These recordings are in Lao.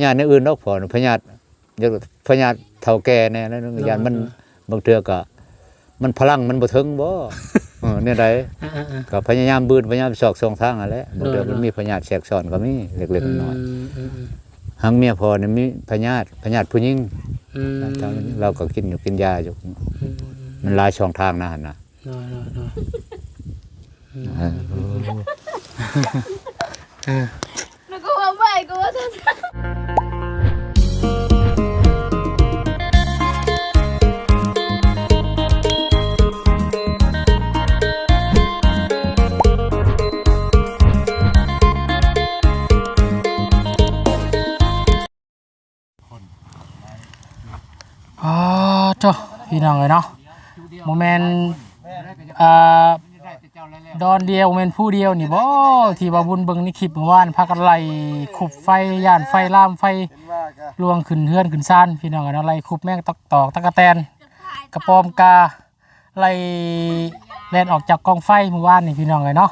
ຍາດແນວອື່ນດອກ ພໍ່ ພະຍາດ ຢາກ ພະຍາດເຖົ້າແກ່ແດ່ ແລ້ວຢ້ານມັນ ໂດຍ ບາງເທື່ອກໍ ມັນພະລັງມັນບໍ່ເຖິງບໍ່ ເອີ ແນວໃດ ອ່າໆໆ ກໍພະຍາຍາມບືນ ພະຍາຍາມຊອກຊ່ອງທາງຫັ້ນແຫຼະ. ບາງເທື່ອ ໂດຍໆ ມັນມີພະຍາດແຊກຊ້ອນກໍມີ ເລັກໆ ນ້ອຍໆ ອືມໆໆ ຫາງເມຍພໍ່ນີ້ມີພະຍາດ ພະຍາດຜູ້ຍິງ ອືມ ລາວກໍກິນຢູ່ກິນຢາຢູ່ ອືມໆໆ ມັນຫຼາຍຊ່ອງທາງນະຫັ້ນນະ. ໂດຍໆໆ ອືມ ເອີ ອືມ ເອີ ແລ້ວກໍວ່າໄປກໍວ່າຊັ້ນ. ອໍ ໂທ້ ພີ່ນ້ອງເອີຍເນາະ ບໍ່ແມ່ນ ອ່າ ດອນດຽວ ບໍ່ແມ່ນຜູ້ດຽວນີ້ບໍ ທີ່ວ່າບຸນເບິ່ງໃນຄລິບມື້ວານ ພາກັນໄລ່ຄຸບໄຟ ຢ້ານໄຟລາມ ໄຟລວງຂຶ້ນເຮືອນຂຶ້ນຊານ ພີ່ນ້ອງເອີຍເນາະ ໄລ່ຄຸບແມງຕອກຕອກ ຕັກກະແຕນ ກະປອມກາ ໄລ່ແລ່ນອອກຈາກກອງໄຟມື້ວານນີ້ ພີ່ນ້ອງເອີຍເນາະ.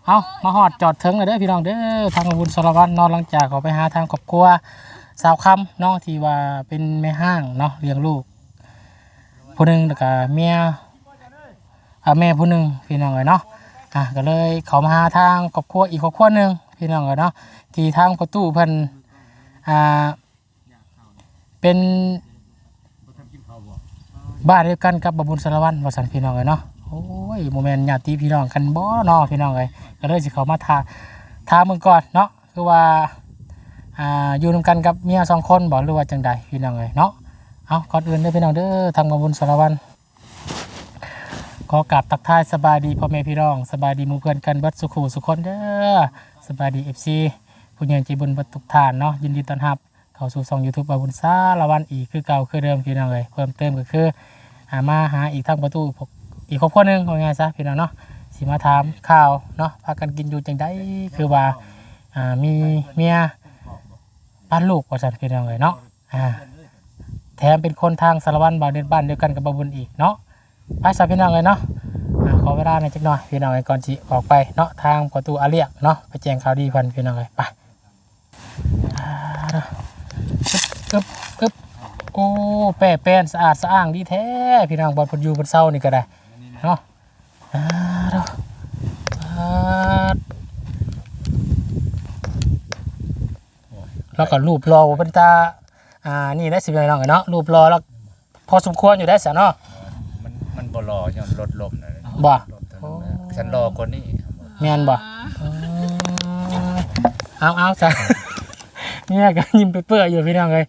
ເອົາ ມາຮອດຈອດເຖິງແລ້ວເດີພີ່ນ້ອງເດີ ທາງບຸນສາລະວັນເນາະ ຫຼັງຈາກເຂົ້າໄປຫາທາງຄອບຄົວສາວຄຳເນາະ ທີ່ວ່າເປັນແມ່ຮ້າງເນາະ ລ້ຽງລູກຜູ້ໜຶ່ງ ແລ້ວກະເມຍ ອ່າ ແມ່ຜູ້ໜຶ່ງ ພີ່ນ້ອງເອີຍເນາະ. ອ່າ ກໍເລີຍເຂົ້າມາຫາທາງຄອບຄົວອີກຄອບຄົວໜຶ່ງ ພີ່ນ້ອງເອີຍເນາະ ທີ່ທາງພໍ່ຕູ້ເພິ່ນ ອ່າ ເປັນບ້ານດຽວກັນກັບບ່າວບຸນສາລະວັນວ່າຊັ້ນ ພີ່ນ້ອງເອີຍເນາະ. ໂອ້ຍ ບໍ່ແມ່ນຍາດຕິພີ່ນ້ອງກັນບໍເນາະ ພີ່ນ້ອງເອີຍ ກໍເລີຍຊິເຂົ້າມາຖາ ຖາມເບິ່ງກ່ອນເນາະ ຄືວ່າ ອ່າ ຢູ່ນຳກັນກັບເມຍສອງຄົນບໍ ຫຼືວ່າຈັ່ງໃດ ພີ່ນ້ອງເອີຍເນາະ. ເອົາ ກ່ອນອື່ນເດີພີ່ນ້ອງເດີ ທາງບ່າວບຸນສາລະວັນ ຂໍກາບທັກທາຍສະບາຍດີພໍ່ແມ່ພີ່ນ້ອງ ສະບາຍດີໝູ່ເພື່ອນກັນເບິດສູ່ຄູ່ສູ່ຄົນເດີ ສະບາຍດີ ເອັຟຊີ ຜູ້ໃຫຍ່ໃຈບຸນເບິດທຸກທ່ານເນາະ ຍິນດີຕ້ອນຮັບ ເຂົ້າສູ່ຊ່ອງຢູທູບບ່າວບຸນສາລະວັນອີກຄືເກົ່າຄືເດີມ ພີ່ນ້ອງເອີຍ. ເພີ່ມເຕີມກໍຄື ອ່າ ມາຫາອີກທາງປະຕູອີກຄອບຄົວໜຶ່ງ ເວົ້າງ່າຍຊະ ພີ່ນ້ອງເນາະ ຊິມາຖາມຂ່າວເນາະ ພາກັນກິນຢູ່ຈັ່ງໃດ ຄືວ່າ ອ່າ ມີເມຍປານລູກວ່າຊັ້ນ ພີ່ນ້ອງເອີຍເນາະ. ອ່າ ແຖມເປັນຄົນທາງສາລະວັນ ບ້ານເດີ ບ້ານດຽວກັນກັບບ່າວບຸນອີກເນາະ. ໄປຊະ ພີ່ນ້ອງເອີຍເນາະ ອ່າ ຂໍເວລາໜ້ອຍຈັກໜ້ອຍ ພີ່ນ້ອງເອີຍ ກ່ອນຊິອອກໄປເນາະ ທາງປະຕູອາລຽກເນາະ ໄປແຈ້ງຂ່າວດີເພິ່ນ ພີ່ນ້ອງເອີຍ ໄປ. ອຶບ ອຶບ ອຶບ ໂອ້ ແປ້ແປ້ນສະອາດສະອ້າງດີແທ້ ພີ່ນ້ອງ ບ່ອນເພິ່ນຢູ່ເພິ່ນເຊົານີ້ກໍໄດ້ເນາະ. ອ່າ ລາວກໍຮູບຫຼໍ່ເປັນຕາ ອ່າ ນີ້ໄດ້ ຊິແມ່ນນ້ອງເນາະ ຮູບຫຼໍ່ລາວພໍສົມຄວນຢູ່ໄດ້ຊະເນາະ. ມັນ ມັນບໍ່ຫຼໍ່ ຍ້ອນລົດລົ້ມນະ ບໍ່ ລົດເທົ່ານັ້ນແຫຼະ ໂອ້ ຊັ້ນຫຼໍ່ກວ່ານີ້ ແມ່ນບໍ່? ອໍ ເອົາ ເອົາຊະ ເມຍກໍຍິ້ມເປື້ອຍໆຢູ່ ພີ່ນ້ອງເອີຍ.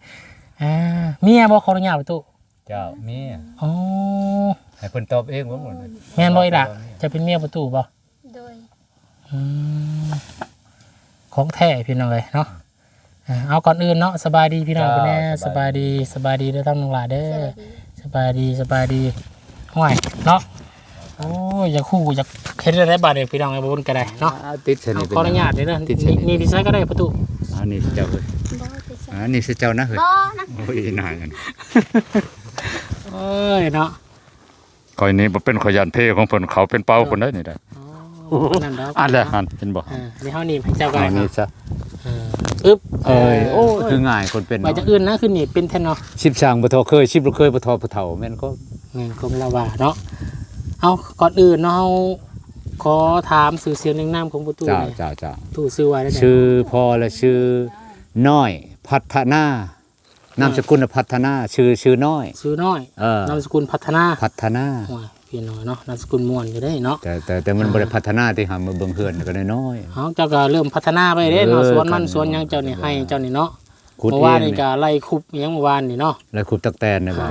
ອ່າ ເມຍບໍ່ ຂໍອະນຸຍາດປະຕູ? ເຈົ້າ ເມຍ. ອໍ ໃຫ້ເພິ່ນຕອບເອງບໍ່? ແມ່ນບໍ່ອີ່ຫຼ້າ? ເຈົ້າເປັນເມຍປະຕູບໍ່? ໂດຍ. ອືມ ຂອງແທ້ພີ່ນ້ອງເອີຍເນາະ. ເອົາ ກ່ອນອື່ນເນາະ ສະບາຍດີພີ່ນ້ອງເພິ່ນແດ່ ເຈົ້າ ສະບາຍດີ ສະບາຍດີ ສະບາຍດີເດີທາງນ້ອງຫຼ້າເດີ ສະບາຍດີ ສະບາຍດີ ສະບາຍດີ. ໂອ້ຍ ເນາະ ໂອ້ຍ ຢາກຮູ້ ຢາກເຮັດແນວໃດບາດນີ້ ພີ່ນ້ອງເອີຍ ບໍ່ບຸນກໍໄດ້ເນາະ. ອ່າ ຕິດໃສ່ນີ້ ຂໍອະນຸຍາດເດີ ຕິດໃສ່ນີ້ ນີ້ ນີ້ໃສ່ກໍໄດ້ປະຕູ. ອ່າ ນີ້ເຈົ້າເອີຍ ບໍ່ ຕິດໃສ່ ອ່າ ນີ້ໃສ່ເຈົ້ານະເຮີ້ຍ ບໍ່ນະ ໂອ້ຍ ນາຍ ໂອ້ຍ ເນາະ. ຂ້ອຍນີ້ບໍ່ເປັນ ຂ້ອຍຢ້ານເພຂອງເພິ່ນ ເຂົາເປັນເປົາພຸ້ນໄດ໋ນີ້ໄດ໋. ອໍ ນັ້ນດອກ ອັນໃດຫັ້ນ ເຫັນບໍ່? ເອີ ນີ້ເຮົາໜີບໃຫ້ເຈົ້າກ່ອນ ເອົານີ້ຊະ. ເອີ ອຶບ ເອີຍ ໂອ້ຍ ຄືງ່າຍ ຄົນເປັນ ໄປຈາກອື່ນນະ ຄືໜີບເປັນແທ້ເນາະ. ສິບສ້າງບໍ່ທໍ່ເຄີຍ ສິບລູກເຄີຍບໍ່ທໍ່ຜູ້ເຖົ້າ ແມ່ນກໍ ແມ່ນຄວາມລາວວ່າເນາະ. ເອົາ ກ່ອນອື່ນເນາະ ເຮົາຂໍຖາມຊື່ສຽງນາມຂອງປະຕູ. ເຈົ້າ ເຈົ້າ ເຈົ້າ ປະຕູຊື່ວ່າໃດ? ຊື່ພໍ່ ແລະ ຊື່ນ້ອຍ ພັດທະນາ. ນາມສະກຸນພັດທະນາ ຊື່ ຊື່ນ້ອຍ ຊື່ນ້ອຍ. ເອີ ນາມສະກຸນພັດທະນາ ພັດທະນາ. ໂອ້ຍ ພີ່ນ້ອງເນາະ ນາມສະກຸນມ່ວນຢູ່ເດ້ເນາະ. ແຕ່ ແຕ່ ແຕ່ມັນ ອ່າ ບໍ່ໄດ້ພັດທະນາຕິ ຫາມາເບິ່ງເຮືອນກໍນ້ອຍໆ. ເອົ້າ ເຈົ້າກໍເລີ່ມພັດທະນາໄປເດ້ເນາະ. ເອີ ສວນມັນ ສວນຫຍັງເຈົ້ານີ້ ໄຮ່ເຈົ້ານີ້ເນາະ. ຂຸດ ເມື່ອວານນີ້ກໍໄລ່ຂຸບຫຍັງ ເມື່ອວານນີ້ເນາະ ໄລ່ຂຸບຕັກແຕນນີ້. ອ່າ ບໍ່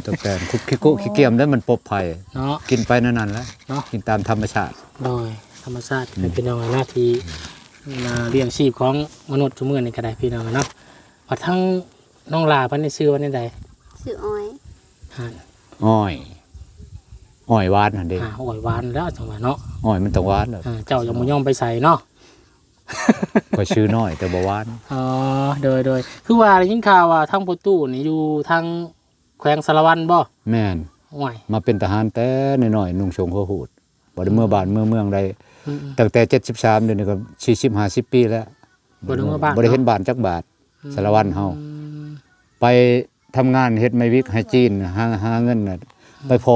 ຕັກແຕນ ຂຸບຂີ້ໂກ້ຂີ້ກຽມໄດ້ ມັນປົບໄຜ່ເນາະ ກິນໄປແນວນັ້ນແຫຼະເນາະ ກິນຕາມທຳມະຊາດ. ໂດຍ ທຳມະຊາດ ອືມ ພີ່ນ້ອງເນາະ ທີ່ ອ່າ ລ້ຽງຊີບຂອງມະນຸດຊຸມື້ນີ້ກໍໄດ້ ພີ່ນ້ອງເນາະ. ວ່າທາງນ້ອງຫຼ້າເພິ່ນນີ້ຊື່ວ່າແນວໃດ? ຊື່ອ້ອຍ. ອ່າ ອ້ອຍ ອ້ອຍຫວານຫັ້ນເດ້. ອ່າ ອ້ອຍຫວານແລ້ວຈັ່ງວ່າເນາະ ອ້ອຍມັນຕ້ອງຫວານແລ້ວ. ອ່າ ເຈົ້າຍັງບໍ່ຍອມໄປໃສເນາະ. ຂ້ອຍຊື່ນ້ອຍແຕ່ບໍ່ຫວານ. ອໍ ໂດຍໆ ຄືວ່າໄດ້ຍິນຂ່າວວ່າທາງປະຕູນີ້ຢູ່ທາງແຂວງສາລະວັນບໍ? ແມ່ນ. ໂອ້ຍ ມາເປັນທະຫານແຕ່ນ້ອຍໆ ນຸ່ງໂສ້ງຫົວຫູດ ບໍ່ໄດ້ເມືອບ້ານເມືອເມືອງໄດ້ ອືມໆ ຕັ້ງແຕ່ເຈັດສິບສາມ ດຽວນີ້ກໍສີ່ສິບຫ້າສິບປີແລ້ວ. ບໍ່ໄດ້ເມືອບ້ານ ບໍ່ໄດ້ເຫັນ ເນາະ ບ້ານຈັກບາດ. ອືມ ສາລະວັນເຮົາ ໄປທຳງານເຮັດໄມ້ວິກໃຫ້ຈີນ ຫາ ຫາເງິນນະ ອືມ ໄປພໍ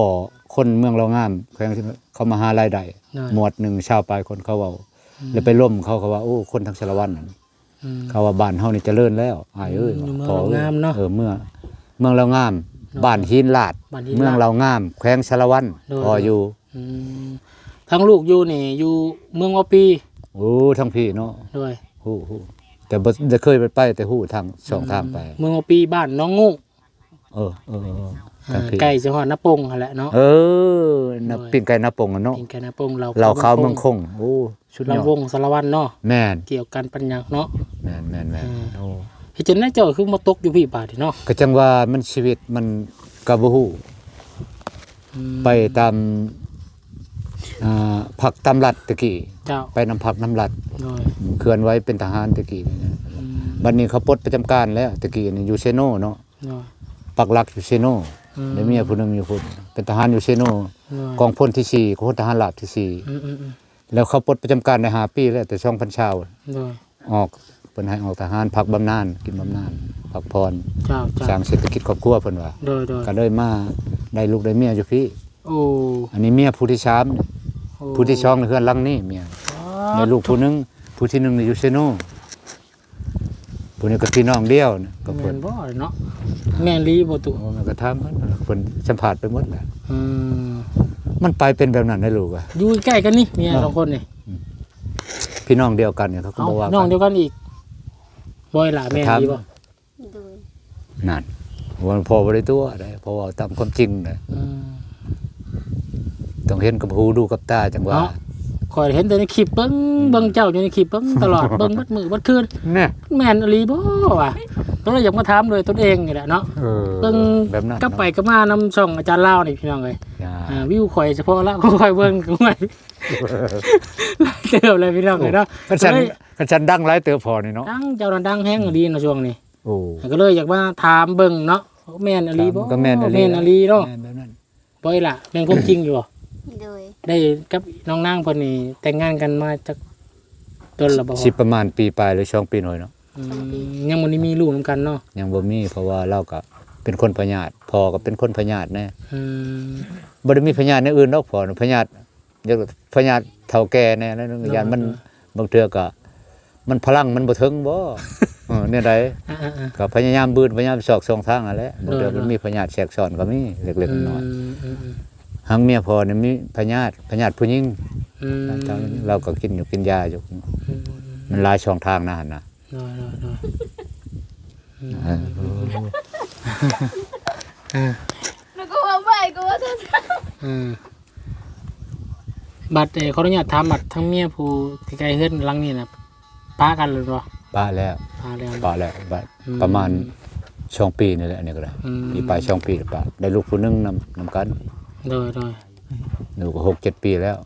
້ຄົນເມືອງລາວງາມ ແຂວງ ເຂົາມາຫາລາຍໄດ້ ໂດຍ ໝວດໜຶ່ງຊາວປາຍຄົນ ເຂົາເວົ້າ ອືມ ແລ້ວໄປລົມເຂົາ ເຂົາວ່າ ໂອ້ ຄົນທາງສາລະວັນນັ້ນ ອືມ ເຂົາວ່າບ້ານເຮົານີ້ຈະເລີນແລ້ວ ອ້າຍເອີຍ ອືມ ຢູ່ເມືອງລາວງາມເນາະ ເອີ ເມືອງ ເມືອງລາວງາມ ເນາະ ບ້ານຫີນລາດ ບ້ານຫີນລາດ ເມືອງລາວງາມ ແຂວງສາລະວັນ ໂດຍ ພໍ້ຢູ່ ອືມ ທາງລູກຢູ່ນີ້ຢູ່ເມືອງວາປີ ໂອ້ ທາງພີ້ເນາະ ໂດຍ ຮູ້ ຮູ້ ແຕ່ບໍ່ໄດ້ເຄີຍໄປ ໄປ ແຕ່ຮູ້ທາງ ຊ່ອງທາງໄປ ອືມ ເມືອງວາປີ ບ້ານໜອງງູ້ ເອີ ເອີ ເອີ ເອີ ທາງພີ້ ໃກ້ຊິຮອດນາປົງຫັ້ນແຫຼະເນາະ ເອີ ນະ ໂດຍ ປີ້ງໄກ່ນາປົງຫັ້ນເນາະ ປີ້ງໄກ່ນາປົງ ເຫຼົ້າ ເຫຼົ້າຂາວເມືອງຄົງ ໂອ້ ສຸດຍອດ ລຳວົງສາລະວັນເນາະ ແມ່ນ ກ່ຽວກັນປັນຫຍັງເນາະ ແມ່ນໆໆ ເອີ ໂອ້ ເຮັດຈັ່ງໃດເຈົ້າຄືມາຕົກຢູ່ພີ້ບາດນີ້ເນາະ ກໍຈັ່ງວ່າມັນ ຊີວິດມັນກໍບໍ່ຮູ້ ອືມ ໄປຕາມ ອ່າ ພັກຕາມລັດແຕ່ກີ້ ເຈົ້າ ໄປນຳພັກນຳລັດ ໂດຍ ເຄື່ອນໄຫວເປັນທະຫານແຕ່ກີ້ ອືມ ບັດນີ້ເຂົາປົດປະຈຳການແລ້ວ ແຕ່ກີ້ນີ້ຢູ່ເຊໂນເນາະ ໂດຍ ປັກຫຼັກຢູ່ເຊໂນ ອືມ ໄດ້ເມຍຜູ້ໜຶ່ງຢູ່ພຸ້ນ ເປັນທະຫານຢູ່ເຊໂນ ໂດຍ ກອງພົນທີສີ່ ກອງພົນທະຫານລາບທີສີ່ ອືມໆໆ ແລ້ວເຂົາປົດປະຈຳການໄດ້ຫ້າປີແລ້ວ ແຕ່ສອງພັນຊາວ ໂດຍ ອອກ ເພິ່ນໃຫ້ອອກທະຫານ ພັກບຳນານ ກິນບຳນານ ອືມ ພັກຜ່ອນ ເຈົ້າໆ ສ້າງເສດຖະກິດຄອບຄົວ ເພິ່ນວ່າ ໂດຍໆ ກໍເລີຍມາໄດ້ລູກໄດ້ເມຍຢູ່ພີ້ ໂອ້ ອັນນີ້ເມຍຜູ້ທີສາມ ໂອ້ ຜູ້ທີສອງໃນເຮືອນຫຼັງນີ້ເມຍ ອໍ ໄດ້ລູກຜູ້ໜຶ່ງ ຜູ້ທີໜຶ່ງນີ້ຢູ່ເຊໂນ ຜູ້ນີ້ກໍພີ່ນ້ອງດຽວນະ ກໍເພິ່ນ ແມ່ນບໍ່ເນາະ ແມ່ນອີ່ຫຼີບໍ່ຕຸ? ໂອ້ ມັນກໍຖາມເພິ່ນ ເພິ່ນສຳພາດໄປໝົດແຫຼະ ອືມ ມັນໄປເປັນແບບນັ້ນໄດ໋ລູກເອີຍ ຢູ່ໃກ້ກັນນີ້ເມຍ ເອີ ສອງຄົນນີ້ ອືມ ພີ່ນ້ອງດຽວກັນນີ້ ເຂົາກໍບໍ່ວ່າ ເອົ້າ ພີ່ນ້ອງດຽວກັນອີກ ບໍ່ລະ ແມ່ນອີ່ຫຼີບໍ່? ໂດຍ ນັ້ນ ວ່າພໍ່ບໍ່ໄດ້ຕົວະໃດ໋ ເພາະເວົ້າຕາມຄວາມຈິງນະ ອືມ ຕ້ອງເຫັນກັບຫູ ດູກັບຕາ ຈັ່ງວ່າ ເນາະ ຂ້ອຍເຫັນແຕ່ໃນຄລິບ ເບິ່ງ ອືມ ເບິ່ງເຈົ້າຢູ່ໃນຄລິບ ເບິ່ງຕະຫຼອດ ເບິ່ງເບິດມື້ເບິດຄືນ ແນ່ ແມ່ນອີ່ຫຼີບໍ່ວະ? ກໍເລີຍຢາກມາຖາມດ້ວຍຕົນເອງນີ້ແຫຼະເນາະ ເອີ ເບິ່ງ ແບບນັ້ນ ກັບໄປ ເນາະ ກັບມານຳຊ່ອງອາຈານລາວນີ້ ພີ່ນ້ອງເອີຍ ຈ້າ ອ່າ ວິວຂ້ອຍສະເພາະລະ ຂ້ອຍເບິ່ງ ຫຼາຍເຕີບແລ້ວ ພີ່ນ້ອງເອີຍເນາະ ໂອ້ ຄັນຊັ້ນ ກໍເລີຍ ຄັນຊັ້ນດັງຫຼາຍເຕີບພໍນີ້ເນາະ ດັງ ເຈົ້ານັ້ນດັງແຮງອີ່ຫຼີນະຊ່ວງນີ້ ໂອ້ ກໍເລີຍຢາກມາຖາມເບິ່ງເນາະ ແມ່ນອີ່ຫຼີບໍ່? ກໍແມ່ນອີ່ຫຼີ ແມ່ນອີ່ຫຼີເນາະ ແມ່ນແບບນັ້ນ ບໍ່ອີ່ຫຼະ ແມ່ນຄວາມຈິງຢູ່ບໍ່? ໂດຍ ໄດ້ກັບນ້ອງນາງເພິ່ນນີ້ແຕ່ງງານກັນມາຈັກດົນແລ້ວບໍ່? ຊິປະມານປີປາຍ ຫຼື ສອງປີໜ້ອຍເນາະ ອືມ ຍັງບໍ່ໄດ້ມີລູກນຳກັນເນາະ? ຍັງບໍ່ມີ ເພາະວ່າລາວກໍເປັນຄົນພະຍາດ ພໍ່ກໍເປັນຄົນພະຍາດແດ່ ອືມ ບໍ່ໄດ້ມີພະຍາດແນວອື່ນດອກ ພໍ່ພະຍາດ ຢາກພະຍາດເຖົ້າແກ່ແດ່ ແລ້ວ ໂດຍ ຢ້ານມັນ ໂດຍ ບາງເທື່ອກໍ ມັນພະລັງມັນບໍ່ເຖິງບໍ່ ເອີ ແນວໃດ ອ່າໆໆ ກໍພະຍາຍາມບືນ ພະຍາຍາມຊອກຊ່ອງທາງຫັ້ນແຫຼະ ບາງເທື່ອ ໂດຍໆ ມັນມີພະຍາດແຊກຊ້ອນກໍມີ ເລັກໆ ອືມ ນ້ອຍໆ ອືມໆ ຫາງເມຍພໍ່ນີ້ມີພະຍາດ ພະຍາດຜູ້ຍິງ ອືມ ລາວກໍກິນຢູ່ກິນຢາຢູ່ ອືມໆໆ ມັນຫຼາຍຊ່ອງທາງນະຫັ້ນນະ ໂດຍໆໆ ອືມ ເອີ ອືມ ແລ້ວກໍວ່າໄປກໍວ່າຊັ້ນ ອືມ ບັດ ເອີ ຂໍອະນຸຍາດຖາມ ບັດທາງເມຍຜູ້ທີ່ໃກ້ເຮືອນຫຼັງນີ້ນະ ປະກັນແລ້ວບໍ່? ປະແລ້ວ ປະແລ້ວ ປະແລ້ວ ປະ ອືມ ປະມານສອງປີນີ້ແຫຼະ ອັນນີ້ກໍໄດ້ ອືມ ປີປາຍສອງປີແລ້ວປະ ໄດ້ລູກຜູ້ໜຶ່ງນຳ ນຳກັນ ໂດຍໆ ລູກກໍຫົກເຈັດປີແລ້ວ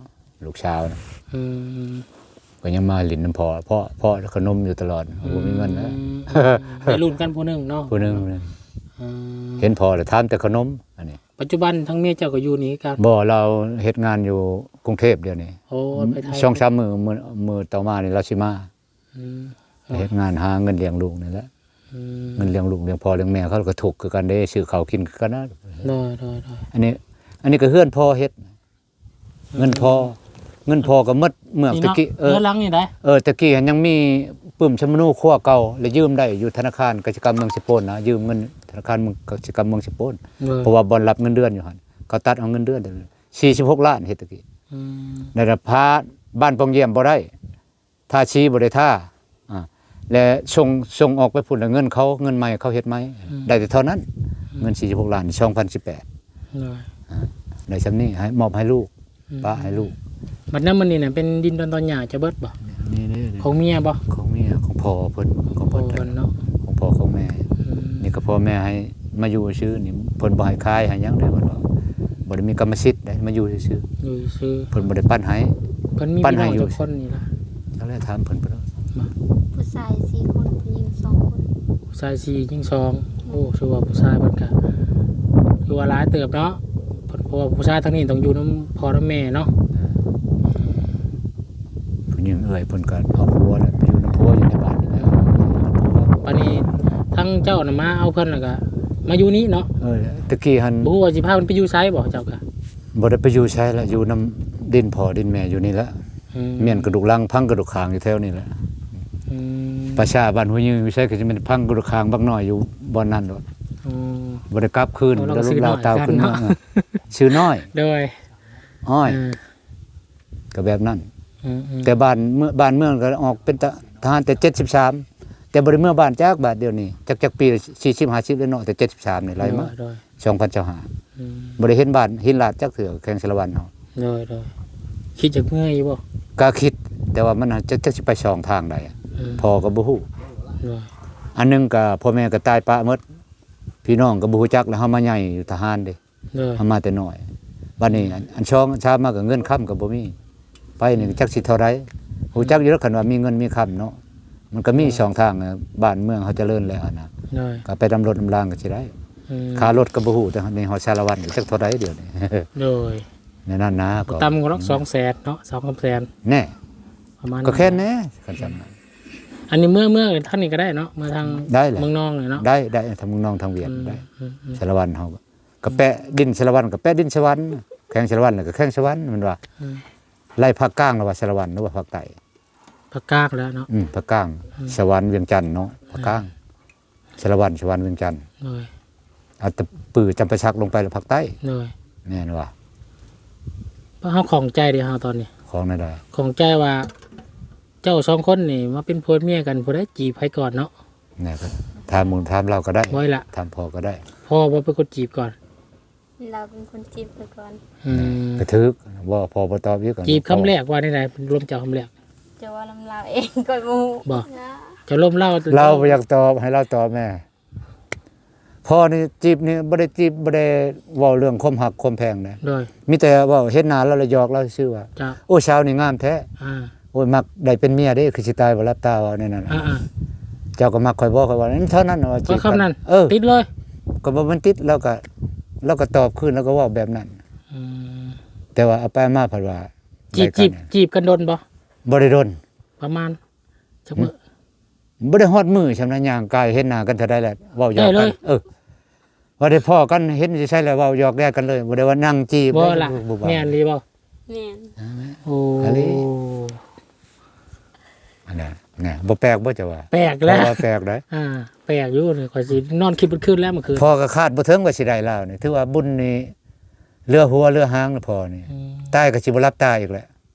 ລູກສາວນະ ອືມ ກໍຍັງມາຫຼິ້ນນຳພໍ່ ເພາະ ເພາະຂະໜົມຢູ່ຕະຫຼອດ ອືມ ບໍ່ມີເງິນແລ້ວ ໄດ້ລຸ້ນກັນຜູ້ໜຶ່ງເນາະ ຜູ້ໜຶ່ງ ຜູ້ໜຶ່ງ ອືມ ເຫັນພໍ່ແລ້ວຖາມແຕ່ຂະໜົມ ອັນນີ້ ປັດຈຸບັນທາງເມຍເຈົ້າກໍຢູ່ນີ້ຄືກັນ? ບໍ່ ລາວເຮັດງານຢູ່ກຸງເທບດຽວນີ້ ໂອ້ ໄປໄທ ສອງສາມມື້ ມື້ ມື້ຕໍ່ມານີ້ລາວຊິມາ ອືມ ໄປເຮັດງານຫາເງິນລ້ຽງລູກນີ້ແຫຼະ ອືມ ເງິນລ້ຽງລູກລ້ຽງພໍ່ລ້ຽງແມ່ ເຂົາກໍທຸກຄືກັນເດ້ ຊື້ເຂົ້າກິນຄືກັນນະ ໂດຍໆໆ ອັນນີ້ ອັນນີ້ກໍເຮືອນພໍ່ເຮັດ ເງິນພໍ່ ເງິນພໍ່ກໍໝົດເມື່ອ ນີ້ເນາະ ແຕ່ກີ້ ເອີ ເຮືອນຫຼັງນີ້ໄດ໋ ເອີ ແຕ່ກີ້ຫັ້ນຍັງມີປຶ້ມສຳມະໂນຄົວເກົ່າ ແລ້ວຢືມໄດ້ຢູ່ທະນາຄານກະສິກຳເມືອງເຊໂປນນະ ຢືມເງິນທະນາຄານເມືອງ ກະສິກຳເມືອງເຊໂປນ ໂດຍ ເພາະວ່າບ່ອນຮັບເງິນເດືອນຢູ່ຫັ້ນ ເຂົາຕັດເອົາເງິນເດືອນ ສີ່ສິບຫົກລ້ານເຮັດແຕ່ກີ້ ອືມ ແລ້ວພາບ້ານປ່ອງຢ້ຽມບໍ່ໄດ້ ທາສີບໍ່ໄດ້ທາ ອ່າ ແລະ ສົ່ງ ສົ່ງອອກໄປພຸ້ນ ແລ້ວເງິນເຂົາ ເງິນໃໝ່ເຂົາເຮັດໃໝ່ ອືມ ໄດ້ແຕ່ເທົ່ານັ້ນ ອືມ ເງິນສີ່ສິບຫົກລ້ານ ສອງພັນສິບແປດ ໂດຍ ອ່າ ໄດ້ຊ່ຳນີ້ ໃຫ້ ມອບໃຫ້ລູກ ອືມ ປະໃຫ້ລູກ ບັດນັ້ນມັນນີ້ນະ ເປັນດິນດອນຕອນຫຍ້າເຈົ້າເບິດບໍ່? ນີ້ໆໆ ຂອງເມຍບໍ່? ຂອງເມຍ ຂອງພໍ່ເພິ່ນ ຂອງພໍ່ເພິ່ນເນາະ ຂອງພໍ່ຂອງແມ່ ອືມ ນີ້ກໍພໍ່ແມ່ໃຫ້ ມາຢູ່ຊື່ນີ້ ເພິ່ນບໍ່ໃຫ້ຂາຍໃຫ້ຫຍັງເດ້ ເພິ່ນວ່າບໍ່ໄດ້ມີກຳມະສິດເດ້ ມາຢູ່ຊື່ໆ ຢູ່ຊື່ໆ ເພິ່ນບໍ່ໄດ້ປັນໃຫ້ ເພິ່ນມີ ປັນໃຫ້ຢູ່ ພີ່ນ້ອງຈັກຄົນນີ້ລະ? ຈັ່ງໃດຖາມເພິ່ນໄປໂລດ ຜູ້ຊາຍສີ່ຄົນ ຜູ້ຍິງສອງຄົນ ຜູ້ຊາຍສີ່ ຍິງສອງ ໂອ້ ຖືວ່າຜູ້ຊາຍເພິ່ນກະ ຖືວ່າຫຼາຍເຕີບເນາະ ເພິ່ນ ເພາະວ່າຜູ້ຊາຍທາງນີ້ຕ້ອງຢູ່ນຳພໍ່ນຳແມ່ເນາະ ເອີ ຜູ້ຍິງເອື້ອຍເພິ່ນກະເອົາຜົວແລ້ວ ໄປຢູ່ນຳຜົວຢູ່ໃນບ້ານນີ້ແຫຼະ ຢູ່ນຳຜົວ ບາດນີ້ທາງເຈົ້ານະມາເອົາເພິ່ນ ແລ້ວກະມາຢູ່ນີ້ເນາະ. ເອີ ຕະກີ້ຫັ້ນ ບໍ່ຮູ້ວ່າຊິພາເພິ່ນໄປຢູ່ໃສບໍ່ ເຈົ້າກະ? ບໍ່ໄດ້ໄປຢູ່ໃສລະ ຢູ່ນຳດິນພໍ່ດິນແມ່ຢູ່ນີ້ລະ. ອືມ ມ້ຽນກະດູກຫຼັງ ພັງກະດູກຄາງຢູ່ແຖວນີ້ແຫຼະ. ອືມ ປະຊາບ້ານຫ້ວຍຍືງຢູ່ໃສ ກະຊິແມ່ນພັງກະດູກຄາງບັກນ້ອຍຢູ່ບ່ອນນັ້ນໂລດ. ອໍ ບໍ່ໄດ້ກັບຄືນ ເອົາ ລາວກໍຊື້ນ້ອອຍ ຕາວຂຶ້ນເນາະ ເອີ ຊື້ນ້ອຍ ໂດຍ ອ້ອຍ ເອີ ກໍແບບນັ້ນ. ອືມໆ ແຕ່ບ້ານເມືອງ ບ້ານເມືອງກໍອອກເປັນທະ ທະຫານແຕ່ເຈັດສິບສາມ ແຕ່ບໍ່ໄດ້ເມືອບ້ານຈັກບາດ. ດຽວນີ້ຈັກ ຈັກປີ ສີ່ສິບ ຫ້າສິບແລ້ວເນາະ ແຕ່ເຈັດສິບສາມນີ້ໄລ່ມາ ໂດຍ ສອງພັນຊາວຫ້າ ອືມ ບໍ່ໄດ້ເຫັນບ້ານເຫັນລາດຈັກເທື່ອ ແຂວງສາລະວັນເຮົາ. ໂດຍໆ ຄິດຈະເມືອຢູ່ບໍ່? ກໍຄິດ ແຕ່ວ່າມັນຈະ ຈັກຊິໄປຊ່ອງທາງໃດ ອືມ ພໍ່ກໍບໍ່ຮູ້. ໂດຍ ອັນໜຶ່ງກໍພໍ່ແມ່ກໍຕາຍປະໝົດ ພີ່ນ້ອງກໍບໍ່ຮູ້ຈັກ ແລ້ວເຮົາມາໃຫຍ່ຢູ່ທະຫານເດ້. ໂດຍ ເຮົາມາແຕ່ນ້ອຍ ບາດນີ້ອັນ ອັນສອງ ອັນສາມມາກໍເງິນຄຳກໍບໍ່ມີ ໄປນີ້ ອືມ ຈັກຊິເທົ່າໃດ. ຮູ້ຈັກຢູ່ແລ້ວ ຄັນວ່າມີເງິນມີຄຳເນາະ ມັນກໍມີ ໂດຍ ຊ່ອງທາງ ບ້ານເມືອງເຮົາຈະເລີນແລ້ວຫັ້ນນະ. ໂດຍ ກໍໄປນຳລົດນຳລາງກໍຊິໄດ້. ອືມ ຄ່າລົດກໍບໍ່ຮູ້ ແຕ່ນີ້ຮອດສາລະວັນຈັກເທົ່າໃດດຽວນີ້. ໂດຍ ໃນນັ້ນນະ ບໍ່ຕ່ຳກວ່າດອກ ສອງແສນເນາະ ສອງສາມແສນ ແນ່ ປະມານ ກໍແຄ່ນແນ່ ຄັນຊ່ຳນັ້ນ. ອັນນີ້ເມືອ ເມືອທາງນີ້ກໍໄດ້ເນາະ ເມືອທາງ ໄດ້ແຫຼະ ເມືອງນອງນີ້ເນາະ. ໄດ້ ໄດ້ ທາງເມືອງນອງ ທາງວຽງ ອືມ ໄດ້ ອືມໆ ສາລະວັນເຮົາ ກໍແປະດິນສາລະວັນ ກໍແປະດິນສະຫວັນ ແຂວງສາລະວັນ ແລ້ວກໍແຂວງສະຫວັນ ແມ່ນວ່າ ອືມ ໄລ່ພາກກາງ ຫຼືວ່າສາລະວັນ ຫຼືວ່າພາກໃຕ້? ພາກກາງແລ້ວເນາະ. ອືມ ພາກກາງ ອືມ ສະຫວັນ ວຽງຈັນເນາະ ພາກກາງ ເອີ ສາລະວັນ ສະຫວັນ ວຽງຈັນ. ໂດຍ ອັດຕະປື ຈຳປາສັກ ລົງໄປແລ້ວພາກໃຕ້. ໂດຍ ແມ່ນວ່າ ເຮົາຂ້ອງໃຈເດ້ເຮົາຕອນນີ້. ຂ້ອງແນວໃດ? ຂ້ອງໃຈວ່າ ເຈົ້າສອງຄົນນີ້ມາເປັນຜົວເປັນເມຍກັນ ຜູ້ໃດຈີບໃຜກ່ອນເນາະ? ແນ່ ກໍຖາມໝູ່ຖາມລາວກໍໄດ້ ບໍ່ລະ ຖາມພໍ່ກໍໄດ້. ພໍ່ບໍ່ເປັນຄົນຈີບກ່ອນ? ລາວເປັນຄົນຈີບຂ້ອຍກ່ອນ. ອືມ ກໍຖືກ ບໍ່ ພໍ່ບໍ່ຕອບອີກ. ຈີບຄຳແລກວ່າແນວໃດ? ລົມເຈົ້າຄຳແລກ? ເຈົ້າເວົ້ານຳລາວເອງ ຂ້ອຍບໍ່ຮູ້. ບໍ່ ເຈົ້າລົມລາວ? ລາວບໍ່ຢາກຕອບ ໃຫ້ລາວຕອບແດ່. ພໍ່ນີ້ຈີບນີ້ບໍ່ໄດ້ຈີບ ບໍ່ໄດ້ເວົ້າເລື່ອງຄວາມຮັກຄວາມແພງນະ. ໂດຍ ມີແຕ່ເວົ້າເຫັນໜ້າລາວແລ້ວຢອກລາວຊື່ວ່າ ເຈົ້າ ໂອ້ ສາວນີ້ງາມແທ້. ອ່າ ໂອ້ຍ ມັກໄດ້ເປັນເມຍເດ້ ຄືຊິຕາຍບໍ່ຫຼັບຕາ ເວົ້າແນວນັ້ນ. ອ່າໆ ເຈົ້າກໍມັກຂ້ອຍບໍ່? ຂ້ອຍວ່າເທົ່ານັ້ນ ວ່າຈີບກັນ. ເອີ ຕິດເລີຍ ກໍບໍ່ແມ່ນຕິດ ລາວກໍ ລາວກໍຕອບຄືນ ລາວກໍເວົ້າແບບນັ້ນ. ອືມ ແຕ່ວ່າເອົາໄປເອົາມາພັດວ່າ ຈີບ ຈີບກັນດົນບໍ່? ບໍ່ໄດ້ດົນ. ປະມານຈັກມື້? ບໍ່ໄດ້ຮອດມື້ຊ່ຳນະ ຍ່າງກາຍເຫັນໜ້າກັນເທົ່າໃດແລ້ວ ເວົ້າຢອກກັນ. ເອີ ວ່າໄດ້ພໍ້ກັນ ເຫັນຢູ່ໃສແລ້ວ ເວົ້າຢອກແຍ່ກັນເລີຍ ບໍ່ໄດ້ວ່ານັ່ງຈີບ. ບໍ່ລະ ແມ່ນອີ່ຫຼີບໍ່? ແມ່ນ. ໂອ້ ອີ່ຫຼີ ອັນນັ້ນນະ ບໍ່ແປກບໍ່ ເຈົ້າວ່າ? ແປກແລ້ວ ແປກໄດ໋. ອ່າ ແປກຢູ່ນີ້ ຂ້ອຍຊິນອນຄິດເບິດຄືນແລ້ວມື້ຄືນ. ພໍ່ກໍຄາດບໍ່ເຖິງວ່າຊິໄດ້ລາວນີ້ ຖືວ່າບຸນນີ້ເຫຼືອຫົວເຫຼືອຫາງນະພໍ່ນີ້. ອືມ ຕາຍກໍຊິບໍ່ຫຼັບຕາອີກແຫຼະ.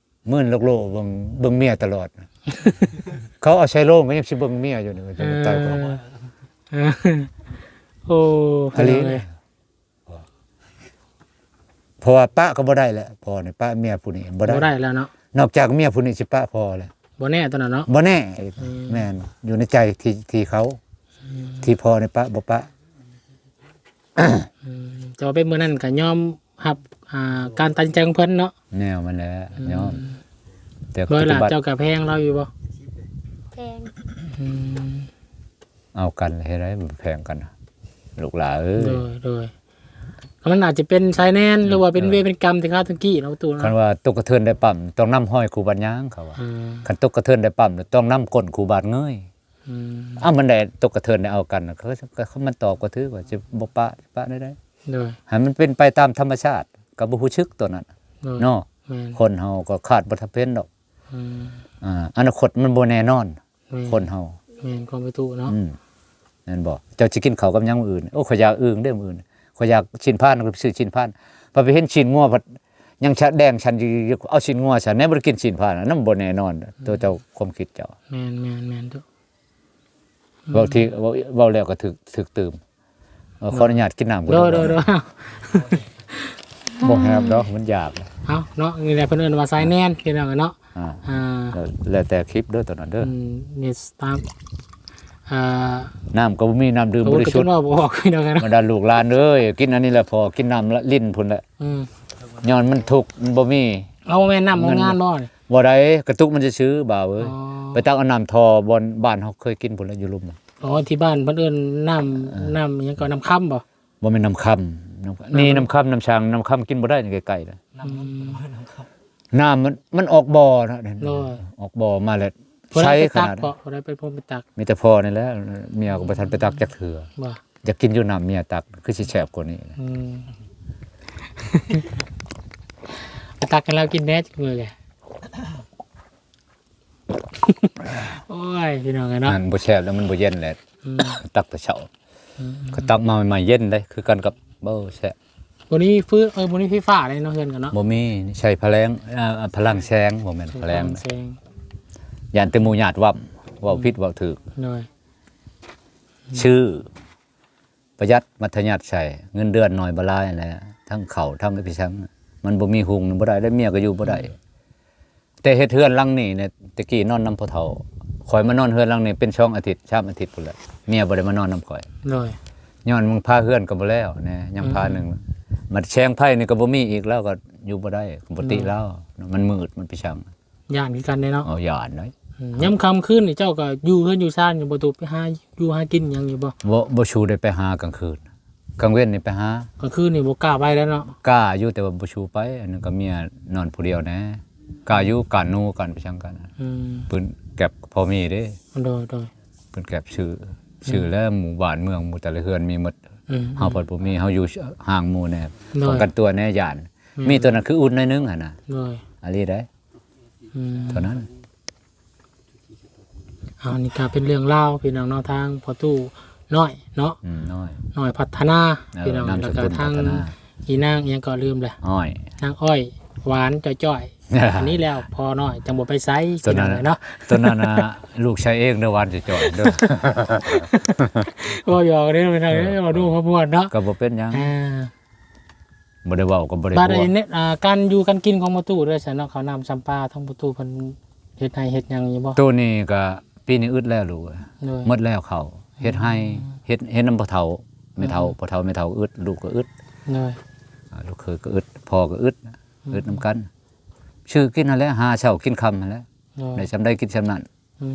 ມື່ນໂລກໂລເບິ່ງ ເບິ່ງເມຍຕະຫຼອດ. ເຂົາເອົາໃສ່ໂລງກໍຍັງຊິເບິ່ງເມຍຢູ່ນີ້. ເອີ ຕາຍກໍ ໂອ້ ອີ່ຫຼີ ພີ່ນ້ອງເອີຍ. ເພາະວ່າປະກໍບໍ່ໄດ້ແຫຼະ ພໍ່ນີ້ປະເມຍຜູ້ນີ້ບໍ່ໄດ້. ບໍ່ໄດ້ແລ້ວເນາະ ນອກຈາກເມຍຜູ້ນີ້ຊິປະພໍ່ແຫຼະ. ບໍ່ແນ່ຕົວນັ້ນເນາະ ບໍ່ແນ່. ອືມ ແມ່ນ ຢູ່ໃນໃຈທີ່ ທີ່ເຂົາ ອືມ ທີ່ພໍ່ນີ້ປະບໍ່ປະ. ອືມ ແຕ່ວ່າໄປມື້ນັ້ນກໍຍອມຮັບ ອ່າ ການຕັດສິນໃຈຂອງເພິ່ນເນາະ. ແນວມັນແຫຼະ ອືມ ຍອມ ແຕ່ ໂດຍລະ ປະຕິບັດ ເຈົ້າກໍແພງລາວຢູ່ບໍ່? ແພງ. ອືມ ເອົາກັນແລ້ວເຮັດໃດ ແພງກັນ ລູກຫຼາເອີຍ. ໂດຍ ໂດຍ ກໍມັນອາດຈະເປັນສາຍແນນ ອືມ ຫຼືວ່າເປັນ ເອີ ເວນເປັນກຳທີ່ຄາວຕະກີ້ເນາະ ປະຕູເນາະ. ຄັນວ່າຕົກກະເທີນໄດ້ປ້ຳ ຕ້ອງນຳຫ້ອຍຄູ່ບາດຍາງ ເຂົາວ່າ. ອືມ ຄັນຕົກກະເທີນໄດ້ປ້ຳ ຕ້ອງນຳກົ້ນຄູ່ບາດເງີຍ. ອືມ ເອົາ ມັນໄດ້ຕົກກະເທີນໄດ້ເອົາກັນ ເຂົາ ເຂົາ ມັນຕອບກໍຖືກວ່າຊິບໍ່ປະ ປະໄດ້ໃດ. ໂດຍ ໃຫ້ມັນເປັນໄປຕາມທຳມະຊາດ ກໍບໍ່ຮູ້ສຶກຕົວນັ້ນ. ໂດຍ ເນາະ ແມ່ນ ຄົນເຮົາກໍຄາດບໍ່ທັນເປັນດອກ. ອືມ ອ່າ ອະນາຄົດມັນບໍ່ແນ່ນອນ. ແມ່ນ ຄົນເຮົາ ແມ່ນ ຄວາມເປັນທຸກເນາະ. ອືມ ແມ່ນບໍ່? ເຈົ້າຊິກິນເຂົ້າກັບຫຍັງມື້ອື່ນ? ໂອ້ ຂ້ອຍຢາກອຶ່ງເດ້ມື້ອື່ນ ຂ້ອຍຢາກຊີ້ນພານ ຂ້ອຍໄປຊື້ຊີ້ນພານ ພໍໄປເຫັນຊີ້ນງົວພັດຍັງຊະແດງສັນຢູ່ ເອົາຊີ້ນງົວຊະ ແນ່ບໍ່ໄດ້ກິນຊີ້ນພານ ອັນນັ້ນບໍ່ແນ່ນອນ. ອືມ ຕົວເຈົ້າ ຄວາມຄິດເຈົ້າ. ແມ່ນໆໆ ເວົ້າທີ່ ເວົ້າ ເວົ້າແລ້ວກໍຖືກ ຖືກຕື່ມ. ເອີ ໂດຍ ຂໍອະນຸຍາດກິນນ້ຳກ່ອນ. ໂດຍໆໆ ບໍ່ແຮບດອກ ມັນຢາກ. ເອົາເນາະ ນີ້ແຫຼະເພິ່ນເອີ້ນວ່າສາຍແນນ ພີ່ນ້ອງເນາະ. ອ່າ ອ່າ ແລ້ວແຕ່ຄລິບເດີ ຕອນນັ້ນເດີ. ອືມ ນີ້ຕາມ ອ່າ ນ້ຳກໍບໍ່ມີ ນ້ຳດື່ມບໍລິສຸດ ເວົ້າບໍ່ອອກ ພີ່ນ້ອງເນາະ. ບັນດາລູກຫຼານເອີຍ ກິນອັນນີ້ແຫຼະ ພໍກິນນ້ຳຫຼິ້ນພຸ້ນແຫຼະ. ອືມ ຍ້ອນມັນທຸກ ມັນບໍ່ມີ. ເອົາ ບໍ່ແມ່ນນ້ຳໂຮງງານບໍ່? ບໍ່ໄດ້ ກະຕຸກມັນຊື່ໆ ບ່າວເອີຍ. ອໍ ໄປຕັກເອົານ້ຳທໍ່ບ່ອນບ້ານເຮົາເຄີຍກິນພຸ້ນແຫຼະ ຢູ່ລຸ່ມ. ອໍ ທີ່ບ້ານເພິ່ນເອີ້ນນ້ຳ ເອີ ນ້ຳຫຍັງກໍ ນ້ຳຄຳບໍ່? ບໍ່ແມ່ນນ້ຳຄຳ ນ້ຳ ນີ້ນ້ຳຄຳ ນ້ຳຊາງ ນ້ຳຄຳກິນບໍ່ໄດ້ ໃກ້ໆ ນະ. ອືມ ນ້ຳມັນ ມັນອອກບໍ່ເນາະ. ໂດຍ ອອກບໍ່ມາແລ້ວ ຜູ້ໃດໄປຕັກເບາະ ຜູ້ໃດເປັນຄົນໄປຕັກ? ມີແຕ່ພໍ່ນີ້ແຫຼະ ເມຍກໍບໍ່ທັນໄປຕັກຈັກເທື່ອ. ບໍ່ ຢາກກິນຢູ່ນ້ຳເມຍຕັກ ຄືຊິແຊບກວ່ານີ້. ອືມ ໄປຕັກໃຫ້ລາວກິນແດ່ຈັກມື້ແກ. ໂອ້ຍ ພີ່ນ້ອງເອີຍເນາະ ມັນບໍ່ແຊບແລ້ວ ມັນບໍ່ເຢັນແຫຼະ. ອືມ ຕັກແຕ່ເຊົ້າ. ອືມ ກໍຕັກມາໃໝ່ໆ ເຢັນເດ້ ຄືກັນກັບ ບໍ່ແຊບ. ບໍ່ມີຟືນ ເອີ ບໍ່ມີໄຟຟ້າເດ້ເນາະ ເຮືອນກັນເນາະ. ບໍ່ມີ ໃຊ້ພະແລງ ເອີ ພະລັງແສງ ບໍ່ແມ່ນ ໃຊ້ພະແລງ ພະລັງແສງ. ຢ້ານແຕ່ໝູ່ຍາດວ່າ ເວົ້າ ອືມ ຜິດເວົ້າຖືກ. ໂດຍ ອືມ ຊື້ ປະຢັດ ມັດທະຍັດໃສ່ ເງິນເດືອນໜ້ອຍບໍ່ຫຼາຍແຫຼະ ທັງເຂົ້າ ທັງອີ່ຫຍັງ ມັນບໍ່ມີຫຸງ ບໍ່ໄດ້ ແລະເມຍກໍຢູ່ບໍ່ໄດ້. ອືມ ແຕ່ເຮັດເຮືອນຫຼັງນີ້ນະ ແຕ່ກີ້ນອນນຳພໍ່ເຖົ້າ ຂ້ອຍມານອນເຮືອນຫຼັງນີ້ເປັນສອງອາທິດ ສາມອາທິດພຸ້ນແຫຼະ ເມຍບໍ່ໄດ້ມານອນນຳຂ້ອຍ. ໂດຍ ຍ້ອນມັນພາເຮືອນກໍບໍ່ແລ້ວແນ່ ຍັງພາໜຶ່ງ. ອືມ ບັດແສງໄຟນີ້ກໍບໍ່ມີອີກ ລາວກໍຢູ່ບໍ່ໄດ້ ກໍບໍ່ຕິ ໂດຍ ລາວ ມັນມືດ ມັນໄປຊ່າງ. ຢ້ານຄືກັນເດ້ເນາະ. ເອີ ຢ້ານເດ້. ອືມ ຍາມຄ່ຳຄືນນີ້ເຈົ້າກໍຢູ່ເຮືອນຢູ່ຊານຢູ່ບໍ່? ໄປຫາຢູ່ຫາກິນຫຍັງຢູ່ບໍ່? ບໍ່ ບໍ່ຊູໄດ້ໄປຫາກາງຄືນ. ກາງເວັນນີ້ໄປຫາ. ກາງຄືນນີ້ບໍ່ກ້າໄປແລ້ວເນາະ? ກ້າຢູ່ ແຕ່ວ່າບໍ່ຊູໄປ. ອັນນັ້ນກໍເມຍນອນຜູ້ດຽວແດ່. ກ້າຢູ່ ການໜູ ການໄປຊ່າງກັນ. ອືມ ປືນແກັບກໍພໍມີເດ້. ໂດຍ ໂດຍ. ປືນແກັບຊື້ ອືມ ຊື້ແລ້ວ ໝູ່ບ້ານເມືອງ ໝູ່ແຕ່ລະເຮືອນມີໝົດ. ອືມ ເຮົາພັດບໍ່ມີ ເຮົາຢູ່ຫ່າງໝູ່ແດ່ ໂດຍ ປ້ອງກັນຕົວແດ່ ຢ້ານ. ອືມ ມີຕົວນັ້ນຄືອຸ່ນໜ້ອຍໜຶ່ງຫັ້ນນະ. ໂດຍ ອາລີໄດ໋. ອືມ ເທົ່ານັ້ນ. ເອົາ ນີ້ກໍເປັນເລື່ອງລາວພີ່ນ້ອງເນາະ ທາງພໍ່ຕູ້ນ້ອຍເນາະ. ອືມ ນ້ອຍ ນ້ອຍພັດທະນາ. ເອີ ພີ່ນ້ອງ ນາມສະກຸນ ແລ້ວກໍທາງ ພັດທະນາ ອີນາງອີ່ຫຍັງກໍລືມແລ້ວ ອ້ອຍ ນາງອ້ອຍ ຫວານຈ່ອຍໆ. ອັນນີ້ແລ້ວພໍ່ນ້ອຍຈັ່ງບໍ່ໄປໃສ ພີ່ນ້ອງເນາະ. ຕົວນັ້ນນະ ລູກໃຊ້ເອງເດີ ຫວານຈ່ອຍໆເດີ. ເວົ້າຫຍອກເດີພີ່ນ້ອງເອີຍ ເວົ້າດູເວົ້າມ່ວນເນາະ ກໍບໍ່ເປັນຫຍັງ. ອ່າ ບໍ່ໄດ້ເວົ້າກໍບໍ່ໄດ້ ບັດ ບົວ ອັນນີ້ ອ່າ ການຢູ່ການກິນຂອງພໍ່ຕູ້ເດີຊັ້ນເນາະ ເຂົ້ານ້ຳຊຳປາ ທາງພໍ່ຕູ້ເພິ່ນເຮັດໄຮ່ເຮັດຫຍັງຢູ່ບໍ່? ໂຕນີ້ກໍປີນີ້ອຶດແລ້ວລູກເອີຍ. ໂດຍ ໝົດແລ້ວເຂົ້າ ເຮັດໄຮ່ ອືມ ເຮັດ ເຮັດນຳພໍ່ເຖົ້າແມ່ເຖົ້າ. ອືມ ພໍ່ເຖົ້າແມ່ເຖົ້າອຶດ ລູກກໍອາ ອຶດ. ໂດຍ ອ່າ ລູກເຂີຍກໍອຶດ ພໍ່ກໍອຶດ. ອືມ ອຶດນຳກັນ ຊື້ກິນຫັ້ນແຫຼະ ຫາເຊົ້າກິນຄ່ຳຫັ້ນແຫຼະ. ໂດຍ ໄດ້ສ່ຳໃດກິນສ່ຳນັ້ນ. ອືມ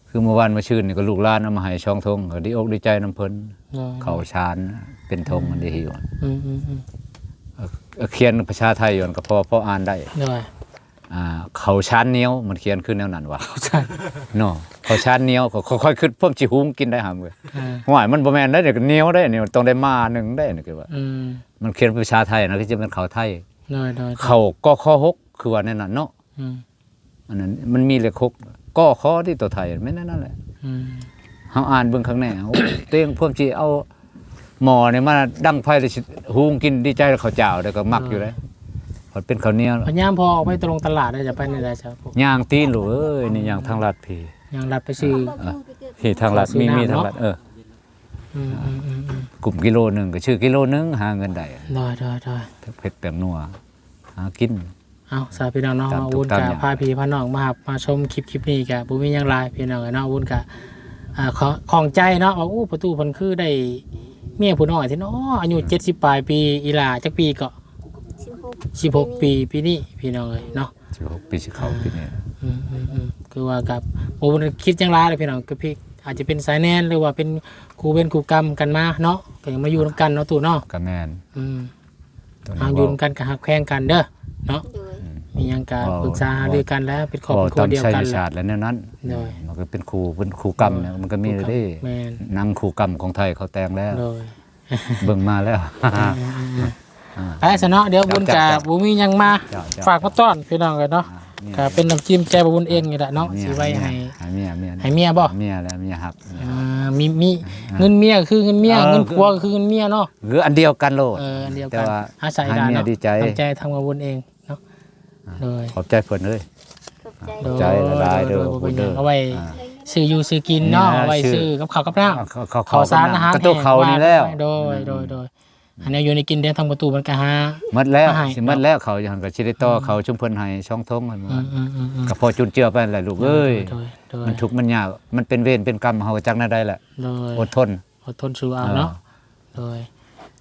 ຄືມື້ວານມື້ຊືນນີ້ກໍລູກຫຼານເອົາມາໃຫ້ສອງຖົງ ກໍດີອົກດີໃຈນຳເພິ່ນ. ໂດຍ ເຂົ້າສານເປັນຖົງ ອືມ ມັນໄດ້ຫິ້ວ. ອືມໆໆ ເອີ ຂຽນພາສາໄທຢູ່ ກໍພໍ ພໍອ່ານໄດ້. ໂດຍ ອ່າ ເຂົ້າສານໜຽວ ມັນຂຽນຄືແນວນັ້ນວ່າ ເຂົ້າສານ ເນາະ ເຂົ້າສານໜຽວ. ຂ້ອຍ ຂ້ອຍຄິດພວມຊິຫຸງກິນໄດ້ຫຳເອີຍ. ເອີ ຫ້ວຍ ມັນບໍ່ແມ່ນໄດ໋ ນີ້ກໍໜຽວໄດ໋ ນີ້ຕ້ອງໄດ້ມາໜຶ່ງໄດ໋ ນີ້ຄືວ່າ. ອືມ ມັນຂຽນເປັນພາສາໄທນະ ຄືຈະແມ່ນເຂົ້າໄທ. ໂດຍໆໆ ເຂົ້າ ກ ຂ ຫົກ ຄືວ່າແນວນັ້ນເນາະ. ອືມ ອັນນັ້ນມັນມີເລກຫົກ ກ ຂ ທີ່ຕົວໄທ ແມ່ນອັນນັ້ນແຫຼະ. ອືມ ເຮົາອ່ານເບິ່ງຂ້າງໃນ ໂອ້ ຕົວເອງພວມຊິເອົາໝໍ້ນີ້ມາດັງໄຟ ແລ້ວຊິຫຸງກິນ ດີໃຈເຂົ້າເຈົ້າ ແລ້ວກໍມັກຢູ່ເດ້. ອືມ ພັດເປັນເຂົ້າໜຽວ ພະຍາຍາມພໍອອກໄປຕະລົງຕະຫຼາດ ຈະໄປແນວໃດຊະ? ຍ່າງຕີນລູກເອີຍ ນີ້ຍ່າງທາງລັດພີ້ ຍ່າງລັດໄປຊື້ ເອີ ພີ້ທາງລັດ ຊື້ ມີ ມີ ນ້ຳ ທາງລັດ ເນາະ. ເອີ ອືມໆໆໆ ກຸ້ມກິໂລໜຶ່ງກໍຊື້ກິໂລໜຶ່ງ ຫາເງິນໄດ້. ໂດຍໆໆ ເຜັດແປ້ງນົວ ຫາກິນ. ເອົາ ສາພີ່ນ້ອງເນາະ ຕາມທຸກ ວ່າວຸ້ນກະ ຕາມຍາກ ພາພີ່ພານ້ອງມາຮັບມາຊົມຄລິບ ຄລິບນີ້ກະບໍ່ມີຫຍັງຫຼາຍພີ່ນ້ອງເອີຍເນາະ. ວຸ້ນກະ ອ່າ ຂ້ອງ ຂ້ອງໃຈເນາະ ວ່າ ໂອ້ ພໍ່ຕູ້ເພິ່ນຄືໄດ້ເມຍຜູ້ນ້ອຍແທ້ເນາະ ອາຍຸ ອືມ ເຈັດສິບປາຍປີ. ອີ່ຫຼ້າຈັກປີເກາະ? ສິບຫົກ ສິບຫົກປີ ປີນີ້ພີ່ນ້ອງເອີຍເນາະ. ສິບຫົກປີ ຊິເຂົ້າປີນີ້. ອືມໆໆ ຄືວ່າກັບບໍ່ໄດ້ຄິດຫຍັງຫຼາຍເດ້ພີ່ນ້ອງ ກໍເພຍງອາດຈະເປັນສາຍແນນ ຫຼືວ່າເປັນຄູ່ເວນຄູ່ກຳກັນມາເນາະ ກໍຍັງມາຢູ່ນຳກັນເນາະ ຕູ້ເນາະ. ກໍແມ່ນ. ອືມ ເຮົາຢູ່ນຳກັນກໍຮັກແພງກັນເດີເນາະ. ໂດຍ ອືມ ມີຫຍັງກໍ ເວົ້າ ປຶກສາຫາລືກັນແລ້ວ ເປັນຄອບເປັນຄົວດຽວກັນ ເວົ້າຕາມໄຊຍະສາດແລ້ວແນວນັ້ນ. ໂດຍ ມັນກໍເປັນຄູ່ ເປັນຄູ່ກຳແລ້ວ ມັນກໍມີເດ້. ແມ່ນ ໜັງຄູ່ກຳຂອງໄທເຂົາແຕ່ງແລ້ວ. ໂດຍ ເບິ່ງມາແລ້ວ. ອ່າໆໆ ອ່າ ໄປຊະເນາະ ດຽວບຸນກະ ເຈົ້າໆໆ ບໍ່ມີຫຍັງມາ ເຈົ້າໆໆ ຝາກມາຕ້ອນພີ່ນ້ອງເອີຍເນາະ. ອ່າ ນີ້ ກະເປັນນ້ຳຈິ້ມແຈ່ວບຸນເອງນີ້ແຫຼະເນາະ ນີ້ ຊິໄວ້ໃຫ້ ໃຫ້ເມຍ ເມຍ ໃຫ້ເມຍບໍ່? ເມຍແຫຼະ ເມຍຮັກ ເມຍຮັກ. ອ່າ ມີ ມີ ອ່າ ເງິນເມຍກໍຄືເງິນເມຍ ເອີ ເງິນຜົວກໍຄືເງິນເມຍເນາະ. ຄືອັນດຽວກັນໂລດ. ເອີ ອັນດຽວກັນ ແຕ່ວ່າ ອາໄສ ໃຫ້ເມຍ ຫຼານເນາະ ດີໃຈ ນ້ຳໃຈທາງວ່າບຸນເອງເນາະ. ອ່າ ໂດຍ ຂອບໃຈເພິ່ນເອີຍ. ຂອບໃຈ ໂດຍ ຂອບໃຈຫຼາຍໆເດີ ບໍ່ເປັນຫຍັງ ເດີ ເອົາໄວ້ ອ່າ ຊື້ຢູ່ຊື້ກິນເນາະ ນີ້ນະ ເອົາໄວ້ ຊື້ ຊື້ກັບເຂົ້າກັບນ້ຳ ເຂົ້າ ເຂົ້າ ເຂົ້າສານອາຫານແຫ້ງ ກັບເຂົ້ານີ້ແລ້ວ. ໂດຍ ອືມ ໂດຍໆ ອັນແນວຢູ່ແນວກິນເດ້ ທາງປະຕູເພິ່ນກໍຫາ ໝົດແລ້ວ ມາໃຫ້ ຊິໝົດແລ້ວ ເນາະ ເຂົ້າຢູ່ຫັ້ນກໍຊິໄດ້ຕໍ່ ອືມ ເຂົ້າຊຸມເພິ່ນໃຫ້ສອງຖົງ ເພິ່ນວ່າ ອືມໆໆໆ ກໍພໍຈຸນເຈືອໄປແຫຼະລູກເອີຍ. ໂດຍໆໆ ມັນທຸກມັນຍາກ ມັນເປັນເວນເປັນກຳ ເຮົາກໍຈັກແນວໃດແຫຼະ. ໂດຍ ອົດທົນ ອົດທົນສູ້ເອົາເນາະ. ອ່າ ໂດຍ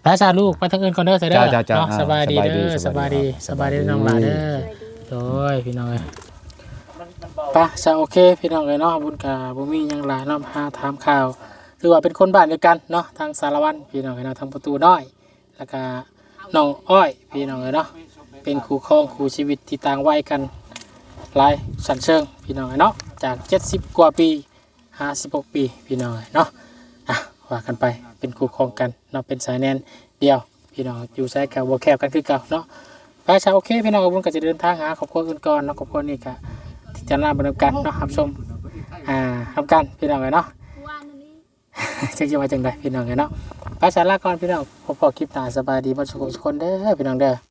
ໄປຊະລູກ ໄປທາງອື່ນກ່ອນເດີຊະເດີ. ເຈົ້າໆໆ ເນາະ ອ່າ ສະບາຍດີເດີ ສະບາຍດີ ສະບາຍດີ ສະບາຍດີ ສະບາຍດີ ນ້ອງຫຼ້າເດີ. ສະບາຍດີ ໂດຍ ພີ່ນ້ອງເອີຍ ໄປຊະ ໂອເຄ ພີ່ນ້ອງເອີຍເນາະ. ບຸນກໍບໍ່ມີຫຍັງຫຼາຍເນາະ ມາຖາມຂ່າວ ຖືວ່າເປັນຄົນບ້ານດຽວກັນເນາະ ທາງສາລະວັນ ພີ່ນ້ອງເອີຍເນາະ ທາງປະຕູນ້ອຍ ແລ້ວກະນ້ອງອ້ອຍ ພີ່ນ້ອງເອີຍເນາະ ເປັນຄູ່ຄອງຄູ່ຊີວິດທີ່ຕ່າງໄວກັນຫຼາຍຊັ້ນເຊີງ ພີ່ນ້ອງເອີຍເນາະ. ຈາກເຈັດສິບກວ່າປີຫາສິບຫົກປີ ພີ່ນ້ອງເອີຍເນາະ. ອ່ະ ວ່າກັນໄປ ເປັນຄູ່ຄອງກັນເນາະ ເປັນສາຍແນນດຽວ ພີ່ນ້ອງ ຢູ່ໃສກໍບໍ່ແຄບກັນຄືເກົ່າເນາະ. ໄປຊະ ໂອເຄ ພີ່ນ້ອງ ບຸນກໍຈະເດີນທາງຫາຄອບຄົວອື່ນກ່ອນເນາະ. ຄອບຄົວນີ້ກໍທີ່ຈະນຳໄປນຳກັນເນາະ ຮັບຊົມ ອ່າ ນຳກັນ ພີ່ນ້ອງເອີຍເນາະ. ຈັກຊິວ່າຈັ່ງໃດ ພີ່ນ້ອງເອີຍເນາະ. ໄປຊະ ລາກ່ອນ ພີ່ນ້ອງ ພົບພໍ້ຄລິບໜ້າ. ສະບາຍດີເບິດສູ່ຄົນເດີ ພີ່ນ້ອງເດີ.